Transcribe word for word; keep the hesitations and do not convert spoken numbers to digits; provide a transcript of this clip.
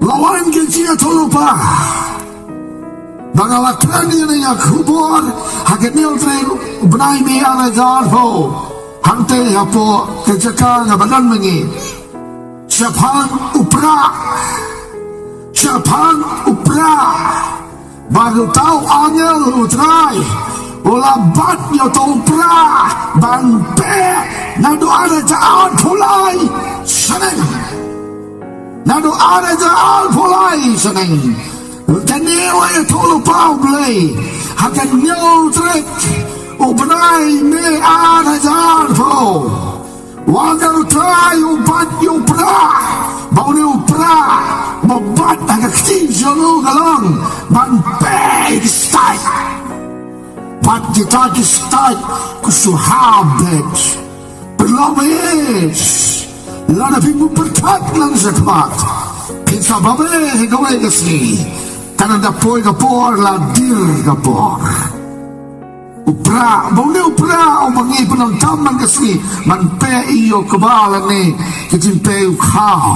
La wan ki jingïathuhlypa ba nga la kren ïa kane ka khubor ha ka hynñiew tarik u bnai May ar hajar arphew. Hangta hapoh ka jaka nga ba don mynne. Shaphang u prah. Shaphang u prah. Bad uta u angel U Trai u la bat ïa uta u prah ban peh naduh ar hajar arphew lai snem. Naduh ar hajar arphew lai snem. Kane ka ïathuhlypa U Blei ha ka hynñiew tarik u bnai May ar hajar arphew. Wat la U Trai u bat ïa u prah, ba une u prah uba bat ha ka kti jong u ka long ban peh ïa ki stait. Bad kita ki stait ki shu hap beit. Pynlong beit. Lada phi bym pyrkhat lang shakhmat, phin sa babe ha kawei ka sngi. Ka dang da poi ka por, la dier ka por. U prah, ba une u prah uba ngi pyndonkam man ka sngi ban peh ïa u kba lane ka jingpeh u khaw.